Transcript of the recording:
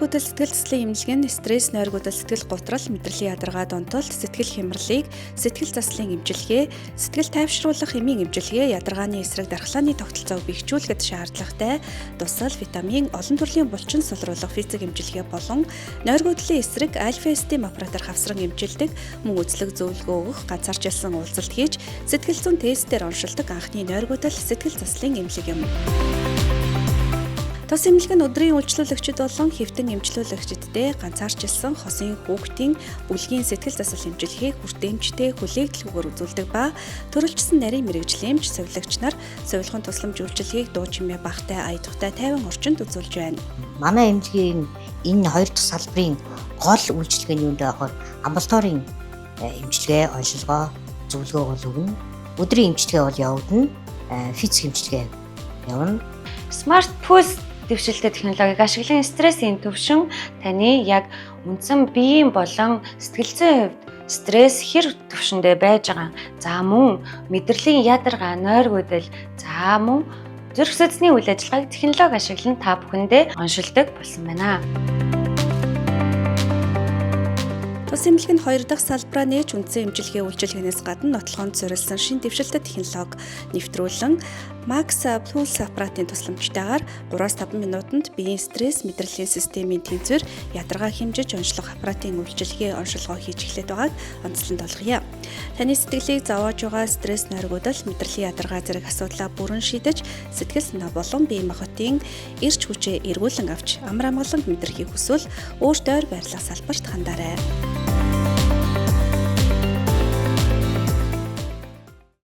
Нойргүйдэл сэтгэл заслын эмнэлэг нь стресс, нойргүйдэл, сэтгэл гутрал, мэдрэлийн ядаргаа, донтолт, сэтгэл хямралыг, сэтгэл заслын эмчилгээ, сэтгэл тайвшруулах эмийн эмчилгээ, ядаргааны эсрэг дархлааны тогтолцоог бэхжүүлэхэд шаардлагатай дусал, витамин, олон төрлийн булчин сулруулах физик эмчилгээ болон нойргүйдлийн эсрэг альфа стим аппаратаар хавсран эмчилдэг, мөн үзлэг зөвлөгөө өгөх, ганцаарчилсан уулзалт хийж, сэтгэл зүйн тестээр оншилдог анхны нойргүйдэл сэтгэл заслын эмнэлэг юм. Тус эмнэлэг нь өдрийн үйлчлүүлэгчид болон хэвтэн эмчлүүлэгчидтэй ганцаарчилсан хосын хүүхдийн бүлгийн сэтгэл засал эмчилгээг хүртээмжтэй хүлээгдэлгүйгээр үзүүлдэг ба төрөлжсөн нарийн мэргэжлийн эмч сувилагч нар сувилахын тусламж үйлчилгээг дуу чимээ багтай аятухтай тайван орчинд үзүүлж байна. Манай эмнэлгийн энэ хоёр дахь салбарын гол үйлчилгээ нь юунд вэ гэхээр амбулаторийн эмчилгээ, оншилгоо, зөвлөгөө бол өгнө. Өдрийн эмчилгээ бол явагдана. Физик эмчилгээ явна. Smart Pulse дэвшилтэй технологиг ашиглан стрессийн төвшин таны яг үндсэн биеийн болон сэтгэл зүйн хувьд стресс хэр төвшөндөө байж байгаа. За мөн мэдрэлийн ядаргаа, нойргүйдэл, за мөн зүрх судасны үйл ажиллагааг технологи ашиглан та бүхэндээ оншилдог болсон байна. Тус эмнэлэг нь хоёр дахь салбараа нээж үндсэн эмчилгээ үйлчилгээнээс гадна нотлохонд суурилсан шинэ дэвшилтэт технологи нэвтрүүлэн Max Pulse аппаратын тусламжтайгаар 3-5 минутанд биеийн стресс, мэдрэлийн системийн тэнцвэр, ядаргаа хэмжиж онцлог аппаратын үйлчилгээ оншилгоо хийж эхлээд байгааг онцлон болгоё. Таны сэтгэлийг зовоож байгаа стресс, нойргүйдэл, мэдрэлийн ядаргаа зэрэг асуудлаа бүрэн шийдэж, сэтгэл санаа болон бие махбодын эрч хүчээ эргүүлэн авч амар амгалан мэдрэхийг хүсвэл өөрт ойр байрлах салбарт хандаарай.